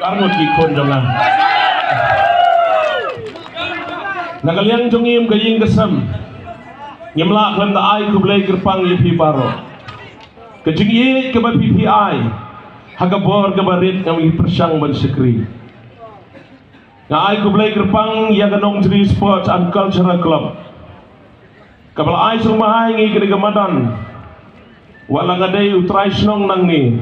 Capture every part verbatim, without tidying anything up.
Arngut ki khun jong nga. Na ka liang jong ngi kum ka ïing ka sem, ngim lah khlem da ai khublei kyrpang ïa phi baroh. Ka jingïeit kaba phi phi ai ha ka bor kaba rit ngam ngi pyrshang ban shakri. Nga ai khublei kyrpang ïa ka Nongjri Sports and Cultural Club kaba la ai sngewbha ïa ngi kane ka madan. Wat la nga dei u trai shnong nangne,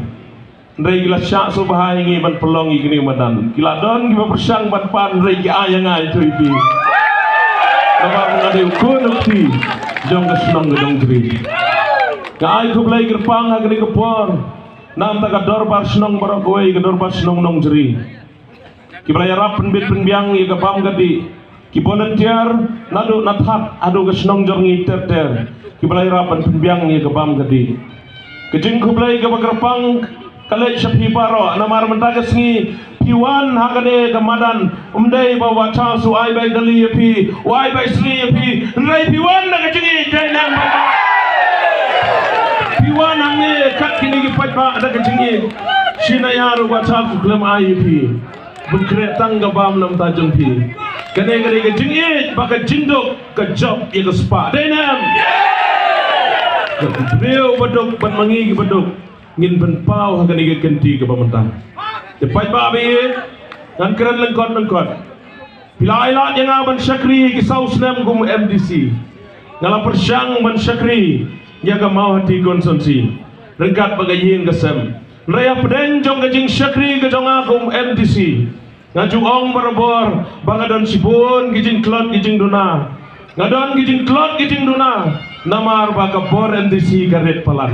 hynrei ki la shah sngewbha ïa ngi ban pynlong ïa kane ka madan. Ki la don kiba pyrshang ban pan, hynrei ki ai ïa nga ïa tu ïa phi. Namar nga dei u khun u kti jong ka shnong ka Nongjri. Nga ai khublei kyrpang ha kane ka por na ka bynta ka dorbar shnong baroh kawei, ka dorbar shnong Nongjri. Kiba la ïarap pynbit pynbiang ïa ka bam ka dih. Ki volunteer naduh na thad haduh ka shnong jong ngi ter ter, kiba la ïarap ban pynbiang ïa ka bam ka dih. Ka jingkhublei kaba kyrpang ka leit sha phi baroh, namar mynta ka sngi phi wan ha kane ka madan. Ym dei ba u Bah Charles u ai bai kali ïa phi, u ai bai sngi ïa phi, hynrei phi wan da ka jingïeit, dei ne em? Phi wan hangne kat kine ki paidbah da ka jingïeit. Shi naiar u Bah Charles u khlem ai ïa phi. Bun khreh tang ka bam na ka bynta jong phi. Kane ka dei ka jingïeit bad ka jingduk ka jop ïa ka spah, dei ne em? Ka briew ba duk bad ma ngi kiba duk ngin pynpaw ha kane ka kynti kaba mynta. Te paidbah ba ïeit, ngan kren lyngkot lyngkot. Phi la ai lad ïa nga ban shakri ki saw snem kum MDC. Nga la pyrshang ban shakri ïa ka Mawhati constituency ryngkat bad ka ïing ka sem. Hynrei hapdeng jong ka jingshakri ka jong nga kum MDC, nga ju ong barabor ba nga don shibun ki jingtlot ki jingduna. Nga don ki jingtlot ki jingduna namar ba ka bor MDC ka rit palat.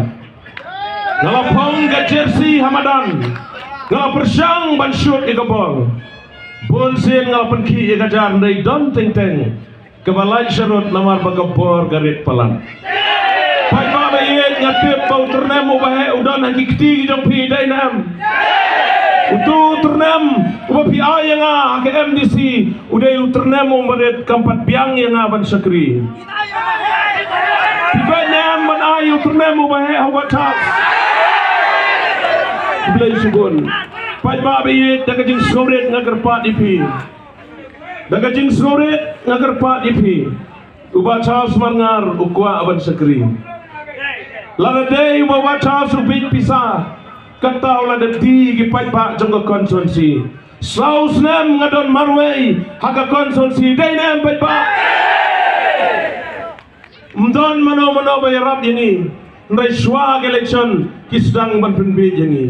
Nga la phong ka jersey ha madan. Nga la pyrshang ban shoot ïa ka bor. Bun sien nga la pynkhih ïa ka jar, hynrei don teng teng kaba lait sharud namar ba ka bor ka rit palat. Paidbah ba ïeit, nga tip ba u tyrnem uba heh u don ha ki kti ki jong phi, dei ne em? Utu u tyrnem uba phi ai ïa nga ha ka MDC u dei u tyrnem uba rit, kam pat biang ïa nga ban shakri. Phi beit ne em ban ai u tyrnem uba heh ha u Bah Charles? Khublei shibun. Paidbah ba ïeit, da ka jingsngewrit nga kyrpad ïa phi. Da ka jingsngewrit nga kyrpad ïa phi. U Bah Charles Marngar u kwah ban shakri. Lada dei ba u Bah Charles u bit pisa, kata u la da die ki paidbah jong ka constituency. Saw snem nga don marwei ha ka constituency, dei ne em paidbah? Ym don mano mano ba ïarap ïa ngi. Hynrei shuwa ka election ki sdang ban pynbeit ïa ngi.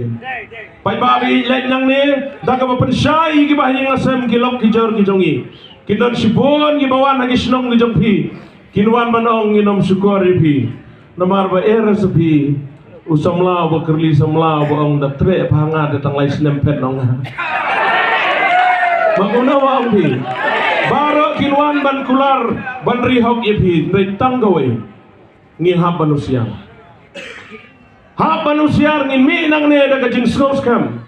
Paidbah ba ïeit, leit nangne da kaba pynshai ïa ki bahaïing hasem, ki lok ki jor ki jong ngi. Kin don shibun kiba wan ha ki shnong ki jong phi. Kin wan ban ong ngin ym shukor ïa phi. Namar ba eh re sa phi u samla uba kyrli samla uba ong da treh pha nga da tang lai snem phet nong nga. Ba kumno ba ong phi? Baroh kin wan ban kular ban ri hok ïa phi, hynrei tang kawei, ngi hap ban husiar. Hap ban husiar, ngin mih nangne da ka jingsngewskhem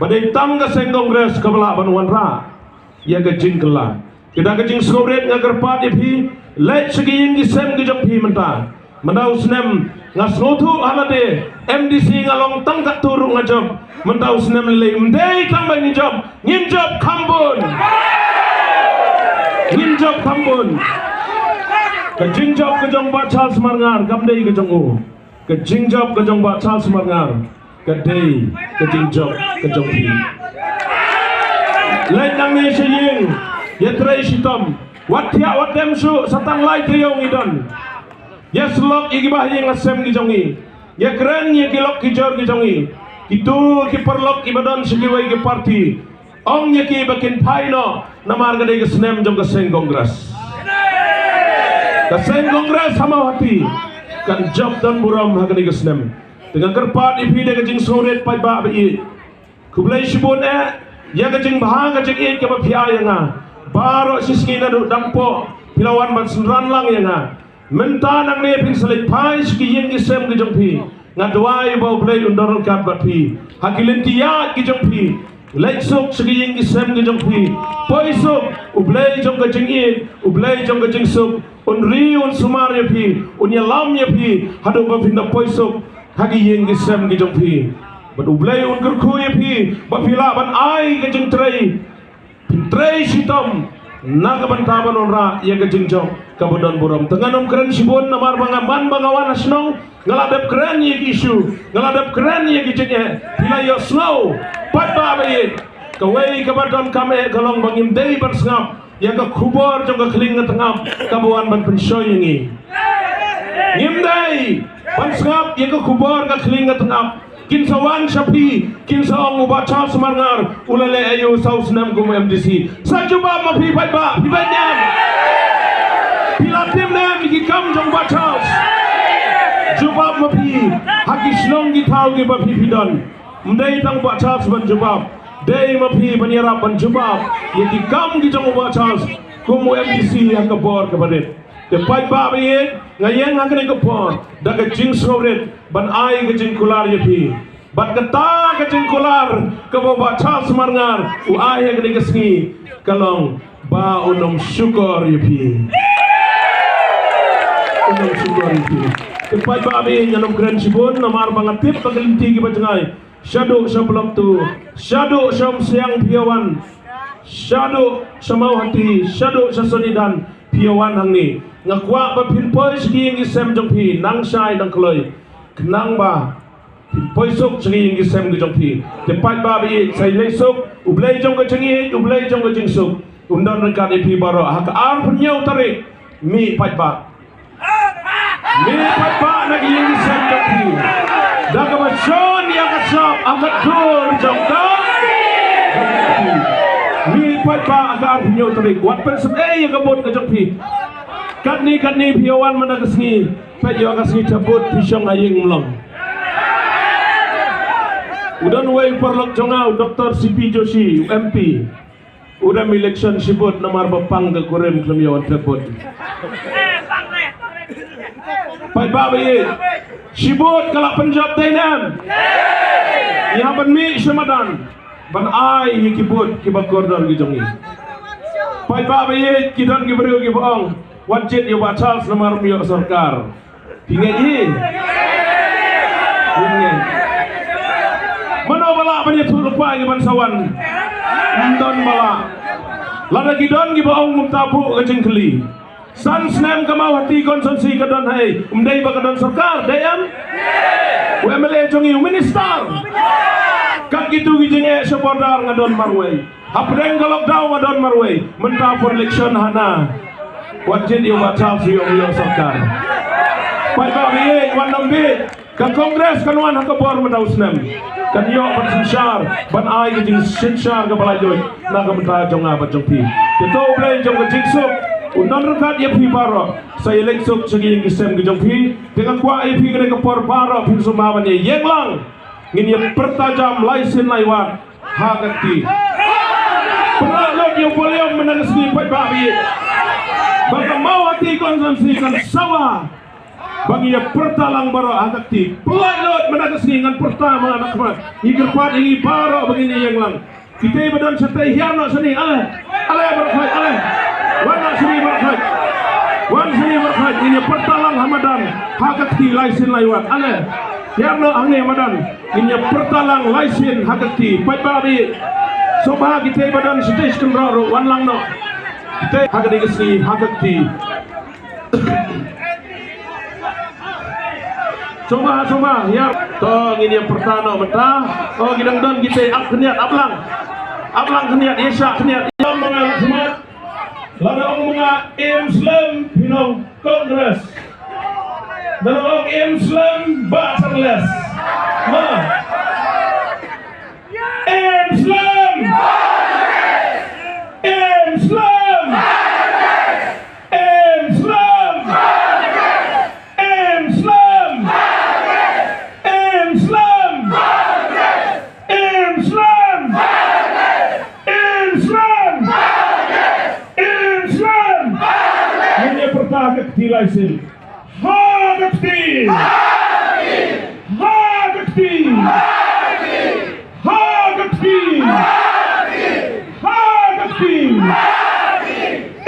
ba dei tang ka seng Congress kaba lah ban wanrah ïa ka jingkylla. Te da ka jingsngewrit nga kyrpad ïa phi, leit sha ki ïing ki sem ki jong phi mynta. Mynta u snem nga sngewthuh ha lade MDC nga long tang katto ruh nga jop. Mynta u snem lei lei ym dei tang ba ngin jop, ngin jop kham bun. Ngin jop kham bun. Ka jingjop ka jong Bah Charles Marngar kam dei ka jong u. Ka jingjop ka jong Bah Charles Marngar ka dei ka jingjop ka jong phi. Leit nangne sha ïing, ïatrei shitom. Wat thiah wat dem shuh, sa tang lai taïew ngi don. Ïasyllok ïa ki bahaïing hasem ki jong ngi. Ïakren ïa ki lok ki jor ki jong ngi. Kito ki paralok kiba don sha kiwei ki party, ong ïa ki ba kin phai noh, namar ka dei ka snem jong ka seng Congress. Ka seng Congress ha Mawhati kan jop don burom ha ka dei ka snem. Te nga kyrpad ïa phi da ka jingsngewrit paidbah ba ïeit. Khublei shibun eh ïa ka jingbha ka jingïeit kaba phi ai ïa nga. Baroh shisngi naduh dang poh phi la wan ban synran lang ïa nga. Mynta nangne phin sa leit phai sha ki ïing ki sem ki jong phi. Nga duwai ba U Blei un don ryngkat bad phi ha ki lynti ïaid ki jong phi. Leit suk sha ki ïing ki sem ki jong phi. Poi suk, U Blei jong ka jingïeit, U Blei jong ka jingsuk, un ri un sumar ïa phi, un ïalam ïa phi haduh ba phin da poi suk ha ki ïing ki sem ki jong phi. Bad U Blei un kyrkhu ïa phi ba phi lah ban ai ka jingtrei, phin trei shitom na ka bynta ban wanrah ïa ka jingjop kaba don burom. Te ngan ym kren shibun namar ba nga man ba nga wan ha shnong, nga la dep kren ïa ki issue, nga la dep kren ïa ki jingeh. Phi la ïohsngew, paidbah ba ïeit, kawei kaba donkam eh ka long ba ngim dei ban sngap ïa ka khubor jong ka khlieng ka tngap kaba wan ban pynshoi ïa ngi. Ngim dei ban sngap ïa ka khubor ka khlieng ka tngap. Kin sa wan sha phi, kin sa ong u Bah Charles Marngar u la leh aïu saw snem kum M D C. Sa jubab ma phi paidbah, phi bad niam. Phi la tim ne ïa ki kam jong u Bah Charles? Jubab ma phi ha ki shnong ki thaw kiba phi phi don. Ym dei tang u Bah Charles ban jubab, dei ma phi ban ïarap ban jubab ïa ki kam ki jong u Bah Charles kum u M D C ha ka bor kaba rit. Te paidbah ba ïeit, nga ïeng ha kane ka por da ka jingsngewrit ban ai ka jingkular ïa phi. Bad kata ka jingkular kaba u Bah Charles Marngar u ai ha kane ka sngi ka long ba un ym shukor ïa phi. Un ym shukor ïa phi. Te paidbah ba ïeit, ngan ym kren shibun namar ba nga tip ba ka lynti kiba jngai, shaduh sha Block Two, shaduh sha Umsiang phi ïa wan, shaduh sha Mawhati, shaduh sha Sonidan phi ïa wan hangne. Nga kwah ba phin poi sha ki ïing ki sem jong phi nang shai nang kloi, khnang ba phin poi suk sha ki ïing ki sem ki jong phi. Te paidbah ba ïeit, sa ïaleit suk, U Blei jong ka jingïeit, U Blei jong ka jingsuk un don ryngkat ïa phi baroh ha ka arphew hynñiew tarik. Mih paidbah, mih paidbah na ki ïing ki sem jong phi da kaba shon ïa ka shap ha ka dur jong ka. Mih paidbah ha ka arphew hynñiew tarik, wat pynsep ei ïa ka vote ka jong phi. Katne katne phi ïa wan mynta ka sngi, peit ïa ka sngi thep vote phi shong ha ïing mlong. U don uwei u paralok jong nga, u Doktor C P Joshi, u M P. U rem election shi vote namar ba pang ka kurim khlem ïa wan thep vote. Paidbah ba ïeit, shi vote ka la pynjop dei ne em? Ngi hap ban mih sha madan ban ai ïa ki vote kiba kordor ki jong ngi. Paidbah ba ïeit, ki don ki briew kiba ong, wat jied ïa u Bah Charles namar um ïoh sorkar. Phi ngeit hi? Phi ngeit? Mano ba lah ban ïathuh lypa ïa ki ban sa wan? Ym don ba lah. Lada ki don kiba ong, mynta buh ka jingkylli. San snem ka Mawhati constituency ka don ha ei? Ym dei ba ka don sorkar, dei em? U M L A jong ngi, u minister. Kat kito ki jingeh sha border nga don marwei. Hapdeng ka lockdown nga don marwei, mynta por election hana. Wat jied ïa u Bah Charles, u ïoh, u ïoh sorkar. Paidbah ba ïeit, wat nym bieit. Ka Congress kan wan ha ka bor mynta u snem. Kan ïoh ban synshar, ban ai ka jingsynshar kaba laitluid na ka bynta jong nga bad jong phi. Te to U Blei jong ka jingsuk un don ryngkat ïa phi baroh. Sa ïaleit suk sha ki ïing ki sem ki jong phi. Te nga kwah ïa phi kane ka por baroh phin sumar ban ïa ïeng lang. Ngin ïa pyrta jam lai sien lai wat ha ka kti. Pynlait lut ïa u volume mynta ka sngi paidbah ba ïeit. Ba ka Mawhati constituency kan sawa ba ngi ïa pyrta lang baroh ha ka kti. Pynlait lut mynta ka sngi, ngan pyrta ma nga na khmat. Ngi kyrpad ïa ngi baroh ba ngin ïa ïeng lang. Kita ba don shatei, hiar noh shane, ale. Ale baroh khoit, ale. Wan noh shane baroh khoit. Wan shane baroh khoit, ngin ïa pyrta lang ha madan ha ka kti lai sien lai wat, ale. Hiar noh hangne madan. Ngin ïa pyrta lang lai sien ha ka kti. Paidbah ba ïeit. Sngewbha kita ba don shatei shi kynroh ruh, wan lang noh. Kita ha ka dei ka sngi ha ka kti. Sngewbha, sngewbha, hiar. To ngin ïa pyrta noh mynta. To ki dang don kita, ap khyndiat, ap lang. Ap lang khyndiat, ïa shah khyndiat. Ïa ma nga khmat. Lada ong ma nga Imslem, phin ong Congress. Lada ong Imslem, Bah Charles. Ha. Imslem! Imslem! Imslem! Imslem! Imslem! Imslem! Imslem! Imslem! Ngin ïa pyrta ha ka kti lai sien. Ha ka kti! Ha ka kti! Ha ka kti! Ha ka kti!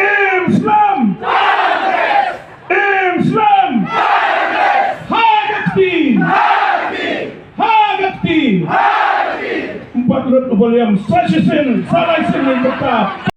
Imslem! Imslem! Ha ka kti! Ha ka kti! William, sa shisien, sa lai sien, mynta.